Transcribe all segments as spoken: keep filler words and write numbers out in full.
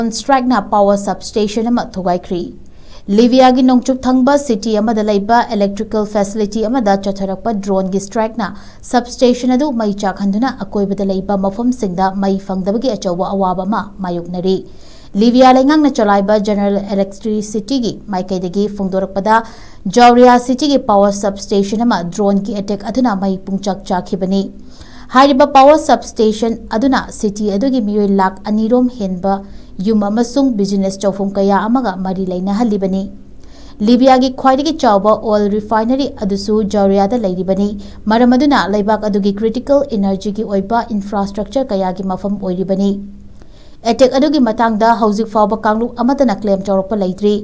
Drone strikeꯅ power substation ꯑꯃ ꯊꯨꯒꯥꯏꯈ꯭ꯔꯤ꯫ ꯂꯤꯕꯤꯌꯥꯒꯤ ꯅꯣꯡꯆꯨꯞ ꯊꯪꯕ city ꯑꯃꯗ ꯂꯩꯕ electrical facility ꯑꯃꯗ ꯆꯠꯊꯔꯛꯄ droneꯒꯤ strikeꯅ substation ꯑꯗꯨ ꯃꯩ ꯆꯥꯛꯍꯟꯗꯨꯅ ꯑꯀꯣꯏꯕꯗ ꯂꯩꯕ ꯃꯐꯝꯁꯤꯡꯗ ꯃꯩ ꯐꯪꯗꯕꯒꯤ ꯑꯆꯧꯕ ꯑꯋꯥꯕ ꯑꯃ ꯃꯥꯌꯣꯛꯅꯔꯤ꯫ ꯂꯤꯕꯤꯌꯥ ꯂꯩꯉꯥꯛꯅ ꯆꯂꯥꯏꯕ General Electricityꯒꯤ ꯃꯥꯏꯀꯩꯗꯒꯤ ꯐꯣꯡꯗꯣꯔꯛꯄꯗ, ꯖꯥꯎꯔꯤꯌꯥ cityꯒꯤ power substation ꯑꯃ droneꯒꯤ attack ꯑꯗꯨꯅ ꯃꯩ ꯄꯨꯡꯆꯥꯛ ꯆꯥꯛꯈꯤꯕꯅꯤ꯫ ꯍꯥꯏꯔꯤꯕ power substation ꯑꯗꯨꯅ city ꯑꯗꯨꯒꯤ ꯃꯤꯑꯣꯏ ꯂꯥꯈ ꯑꯅꯤꯔꯣꯝ ꯍꯦꯟꯕ ꯌꯨꯝ ꯑꯃꯁꯨꯡ business ꯇꯧꯐꯝ ꯀꯌꯥ ꯑꯃꯒ ꯃꯔꯤ ꯂꯩꯅꯍꯜꯂꯤꯕꯅꯤ꯫ ꯂꯤꯕꯤꯌꯥꯒꯤ ꯈ꯭ꯋꯥꯏꯗꯒꯤ ꯆꯥꯎꯕ oil refinery ꯑꯗꯨꯁꯨ ꯖꯥꯎꯔꯤꯌꯥꯗ ꯂꯩꯔꯤꯕꯅꯤ, ꯃꯔꯝ ꯑꯗꯨꯅ ꯂꯩꯕꯥꯛ ꯑꯗꯨꯒꯤ critical energyꯒꯤ ꯑꯣꯏꯕ infrastructure ꯀꯌꯥꯒꯤ ꯃꯐꯝ ꯑꯣꯏꯔꯤꯕꯅꯤ꯫ Attack ꯑꯗꯨꯒꯤ ꯃꯇꯥꯡꯗ ꯍꯧꯖꯤꯛ ꯐꯥꯎꯕ ꯀꯥꯡꯂꯨꯞ ꯑꯃꯠꯇꯅ claim ꯇꯧꯔꯛꯄ ꯂꯩꯇ꯭ꯔꯤ꯫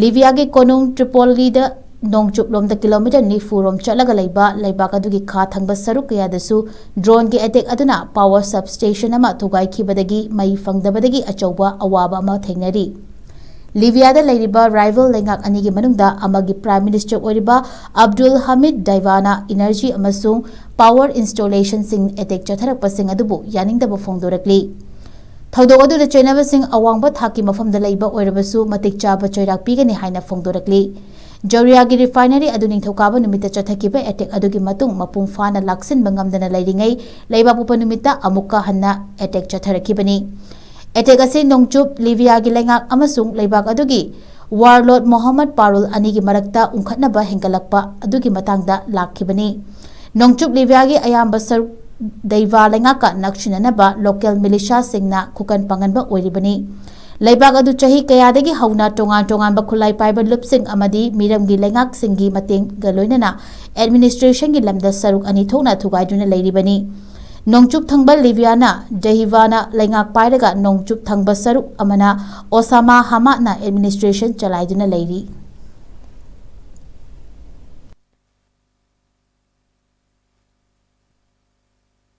ꯂꯤꯕꯤꯌꯥꯒꯤ ꯀꯣꯅꯨꯡ ꯇ꯭ꯔꯤꯄꯣꯂꯤꯗ ꯅꯣꯡꯆꯨꯞꯂꯣꯝꯗ kilometre ꯅꯤꯐꯨ ꯔꯣꯝ ꯆꯠꯂꯒ ꯂꯩꯕ ꯂꯩꯕꯥꯛ ꯑꯗꯨꯒꯤ ꯈꯥ ꯊꯪꯕ ꯁꯔꯨꯛ ꯀꯌꯥꯗꯁꯨ droneꯒꯤ attack ꯑꯗꯨꯅ power substation ꯑꯃ ꯊꯨꯒꯥꯏꯈꯤꯕꯗꯒꯤ ꯃꯩ ꯐꯪꯗꯕꯗꯒꯤ ꯑꯆꯧꯕ ꯑꯋꯥꯕ ꯑꯃ ꯊꯦꯡꯅꯔꯤ꯫ ꯂꯤꯕꯤꯌꯥꯗ ꯂꯩꯔꯤꯕ rival ꯂꯩꯉꯥꯛ ꯑꯅꯤꯒꯤ ꯃꯅꯨꯡꯗ ꯑꯃꯒꯤ Prime Minister ꯑꯣꯏꯔꯤꯕ ꯑꯕꯗꯨꯜ ꯍꯃꯤꯗ ꯗꯥꯏꯕꯥꯅ energy ꯑꯃꯁꯨꯡ power installationꯁꯤꯡ attack ꯆꯠꯊꯔꯛꯄꯁꯤꯡ ꯑꯗꯨꯕꯨ ꯌꯥꯅꯤꯡꯗꯕ ꯐꯣꯡꯗꯣꯔꯛꯂꯤ꯫ ꯊꯧꯗꯣꯛ ꯑꯗꯨꯗ ꯆꯦꯟꯅꯕꯁꯤꯡ ꯑꯋꯥꯡꯕ ꯊꯥꯛꯀꯤ ꯃꯐꯝꯗ ꯂꯩꯕ ꯑꯣꯏꯔꯕꯁꯨ ꯃꯇꯤꯛ ꯆꯥꯕ ꯆꯩꯔꯥꯛ ꯄꯤꯒꯅꯤ ꯍꯥꯏꯅ ꯐꯣꯡꯗꯣꯔꯛꯂꯤ꯫ ꯖꯥꯎꯔꯤꯌꯥꯒꯤ refinery ꯑꯗꯨ ꯅꯤꯡꯊꯧꯀꯥꯕ ꯅꯨꯃꯤꯠꯇ ꯆꯠꯊꯈꯤꯕ attack ꯑꯗꯨꯒꯤ ꯃꯇꯨꯡ ꯃꯄꯨꯡ ꯐꯥꯅ ꯂꯥꯛꯁꯤꯟꯕ ꯉꯝꯗꯅ ꯂꯩꯔꯤꯉꯩ ꯂꯩꯕꯥꯛꯄꯣꯛꯄ ꯅꯨꯃꯤꯠꯇ ꯑꯃꯨꯛꯀ ꯍꯟꯅ attack ꯆꯠꯊꯔꯛꯈꯤꯕꯅꯤ꯫ Attack ꯑꯁꯤ ꯅꯣꯡꯆꯨꯞ ꯂꯤꯕꯤꯌꯥꯒꯤ ꯂꯩꯉꯥꯛ ꯑꯃꯁꯨꯡ ꯂꯩꯕꯥꯛ ꯑꯗꯨꯒꯤ warlord ꯃꯣꯍꯝꯃꯗ ꯄꯥꯔꯨꯜ ꯑꯅꯤꯒꯤ ꯃꯔꯛꯇ ꯎꯪꯈꯠꯅꯕ ꯍꯦꯟꯒꯠꯂꯛꯄ ꯑꯗꯨꯒꯤ ꯃꯇꯥꯡꯗ ꯂꯥꯛꯈꯤꯕꯅꯤ꯫ ꯅꯣꯡꯆꯨꯞ ꯂꯤꯕꯤꯌꯥꯒꯤ ꯑꯌꯥꯝꯕ ꯁꯔꯨꯛ ꯗꯩꯕꯥ ꯂꯩꯉꯥꯛꯀ ꯅꯛꯁꯤꯟꯅꯅꯕ local militiaꯁꯤꯡꯅ ꯈꯨꯀꯟ ꯄꯥꯡꯒꯟꯕ ꯑꯣꯏꯔꯤꯕꯅꯤ꯫ ꯂꯩꯕꯥꯛ ꯑꯗꯨ ꯆꯍꯤ ꯀꯌꯥꯗꯒꯤ ꯍꯧꯅ ꯇꯣꯉꯥꯟ ꯇꯣꯉꯥꯟꯕ ꯈꯨꯠꯂꯥꯏ ꯄꯥꯏꯕ ꯂꯨꯞꯁꯤꯡ ꯑꯃꯗꯤ ꯃꯤꯔꯝꯒꯤ ꯂꯩꯉꯥꯛꯁꯤꯡꯒꯤ ꯃꯇꯦꯡꯒ ꯂꯣꯏꯅꯅ administrationꯒꯤ ꯂꯝꯗ ꯁꯔꯨꯛ ꯑꯅꯤ ꯊꯣꯛꯅ ꯊꯨꯒꯥꯏꯗꯨꯅ ꯂꯩꯔꯤꯕꯅꯤ꯫ ꯅꯣꯡꯆꯨꯞ ꯊꯪꯕ ꯂꯤꯕꯤꯌꯥꯅ ꯗꯦꯍꯤꯕꯥꯅ ꯂꯩꯉꯥꯛ ꯄꯥꯏꯔꯒ ꯅꯣꯡꯆꯨꯞ ꯊꯪꯕ ꯁꯔꯨꯛ ꯑꯃꯅ ꯑꯣꯁꯥꯃꯥ ꯍꯃꯥꯠꯅ administration ꯆꯂꯥꯏꯗꯨꯅ ꯂꯩꯔꯤ꯫